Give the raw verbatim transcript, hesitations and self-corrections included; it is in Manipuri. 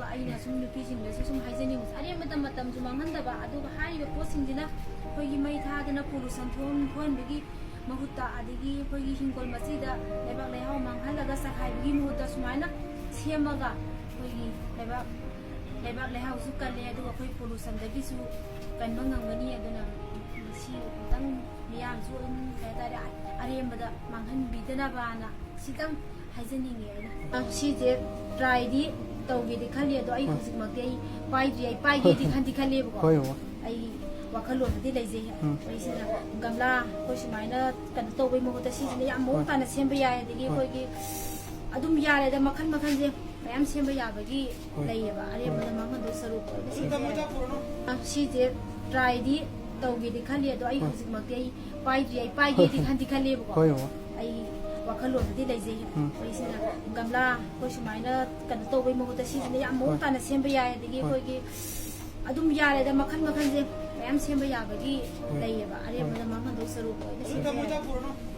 ꯑꯩꯅ ꯁꯨꯝ ꯅꯨꯄꯤꯁꯤꯡꯗꯁꯨ ꯁꯨꯝ ꯍꯥꯏꯖꯅꯤꯡꯕꯁꯦ, ꯑꯔꯦꯝꯕꯗ ꯃꯇꯝꯁꯨ ꯃꯥꯡꯍꯟꯗꯕ, ꯑꯗꯨꯒ ꯍꯥꯏꯔꯤꯕ ꯄꯣꯠꯁꯤꯡꯁꯤꯅ ꯑꯩꯈꯣꯏꯒꯤ ꯃꯩ ꯊꯥꯗꯅ pollution ꯊꯣꯛꯍꯟ-, ꯊꯣꯛꯍꯟꯕꯒꯤ ꯃꯍꯨꯠꯇ, ꯑꯗꯒꯤ ꯑꯩꯈꯣꯏꯒꯤ ꯍꯤꯡꯒꯣꯜ ꯃꯆꯤꯗ ꯂꯩꯕꯥꯛ ꯂꯩꯍꯥꯎ ꯃꯥꯡꯍꯜꯂꯒ ꯆꯈꯥꯏꯕꯒꯤ ꯃꯍꯨꯠꯇ ꯁꯨꯃꯥꯏꯅ ꯁꯦꯝꯃꯒ ꯑꯩꯈꯣꯏꯒꯤ ꯂꯩꯕꯥꯛ, ꯂꯩꯕꯥꯛ ꯂꯩꯍꯥꯎꯁꯨ ꯀꯜꯂꯦ, ꯑꯗꯨꯒ ꯑꯩꯈꯣꯏ pollutionꯗꯒꯤꯁꯨ ꯀꯟꯕ ꯉꯝꯒꯅꯤ꯫ ꯑꯗꯨꯅ ꯃꯁꯤ ꯑꯃꯨꯛꯇꯪ ꯃꯤꯌꯥꯝꯁꯨ ꯑꯗꯨꯝ, ꯀꯩ ꯍꯥꯏꯇꯥꯔꯦ, ꯑꯔꯦꯝꯕꯗ ꯃꯥꯡꯍꯟꯕꯤꯗꯅꯕꯅ ꯁꯤꯇꯪ ꯍꯥꯏꯖꯅꯤꯡꯉꯦ ꯑꯩꯅ꯫ ꯑ, ꯁꯤꯁꯦ tryꯗꯤ ꯇꯧꯒꯦꯗꯤ ꯈꯜꯂꯤ, ꯑꯗꯣ ꯑꯩ ꯎꯝ꯫ ꯍꯧꯖꯤꯛꯃꯛꯇꯤ ꯑꯩ ꯄꯥꯏꯗ꯭ꯔꯤ, ꯑꯩ ꯄꯥꯏꯒꯦꯗꯤ ꯈꯟꯗꯤ ꯈꯜꯂꯦꯕꯀꯣ꯫ ꯍꯣꯏ, ꯍꯣꯏ꯫ ꯑꯩ ꯋꯥꯈꯜꯂꯣꯟꯗꯗꯤ ꯂꯩꯖꯩ꯫ ꯎꯝ꯫ ꯑꯩꯁꯤꯅ ꯒꯝꯂꯥ ꯑꯩꯈꯣꯏ ꯁꯨꯃꯥꯏꯅ ꯀꯩꯅꯣ ꯇꯧꯕꯩ ꯃꯍꯨꯠꯇ ꯁꯤꯁꯤꯅ ꯌꯥꯝ ꯃꯑꯣꯡ ꯍꯣꯏ꯫ ꯇꯥꯅ ꯁꯦꯝꯕ ꯌꯥꯏ, ꯑꯗꯒꯤ ꯍꯣꯏ꯫ ꯑꯩꯈꯣꯏꯒꯤ ꯑꯗꯨꯝ ꯌꯥꯔꯦꯗ, ꯃꯈꯜ ꯃꯈꯜꯁꯦ ꯃꯌꯥꯝ ꯁꯦꯝꯕ ꯌꯥꯕꯒꯤ ꯍꯣꯏ꯫ ꯂꯩꯌꯦꯕ, ꯑꯔꯦꯝꯕꯗ ꯍꯣꯏ꯫ ꯃꯥꯡꯍꯟꯗꯧ ꯁꯔꯨꯛ ꯑꯣꯏꯅ ꯁꯤꯁꯦ ꯌꯥꯔꯦ꯫ ꯑ, ꯁꯤꯁꯦ tryꯗꯤ ꯇꯧꯒꯦꯗꯤ ꯈꯜꯂꯤ, ꯑꯗꯣ ꯑꯩ ꯍꯣꯏ꯫ ꯍꯧꯖꯤꯛꯃꯛꯇꯤ ꯑꯩ ꯄꯥꯏꯗ꯭ꯔꯤ, ꯑꯩ ꯄꯥꯏꯒꯦꯗꯤ ꯈꯟꯗꯤ ꯈꯜꯂꯦꯕꯀꯣ꯫ ꯍꯣꯏ, ꯍꯣꯏ꯫ ꯑꯩ ꯋꯥꯈꯜꯂꯣꯟꯗꯗꯤ ꯂꯩꯖꯩ꯫ ꯎꯝ꯫ ꯑꯩꯁꯤꯅ ꯒꯝꯂꯥ ꯑꯩꯈꯣꯏ ꯁꯨꯃꯥꯏꯅ ꯀꯩꯅꯣ ꯇꯧꯕꯩ ꯃꯍꯨꯠꯇ ꯁꯤꯁꯤꯅ ꯌꯥꯝ ꯃꯑꯣꯡ ꯍꯣꯏ꯫ ꯇꯥꯅ ꯁꯦꯝꯕ ꯌꯥꯏ, ꯑꯗꯒꯤ ꯍꯣꯏ꯫ ꯑꯩꯈꯣꯏꯒꯤ ꯑꯗꯨꯝ ꯌꯥꯔꯦꯗ, ꯃꯈꯜ ꯃꯈꯜꯁꯦ ꯃꯌꯥꯝ ꯁꯦꯝꯕ ꯌꯥꯕꯒꯤ ꯍꯣꯏ꯫ ꯂꯩꯌꯦꯕ, ꯑꯔꯦꯝꯕꯗ ꯍꯣꯏ꯫ ꯃꯥꯡꯍꯟꯗꯧ ꯁꯔꯨꯛ ꯑꯣꯏꯅ ꯁꯤꯁꯦ ꯌꯥꯔꯦ꯫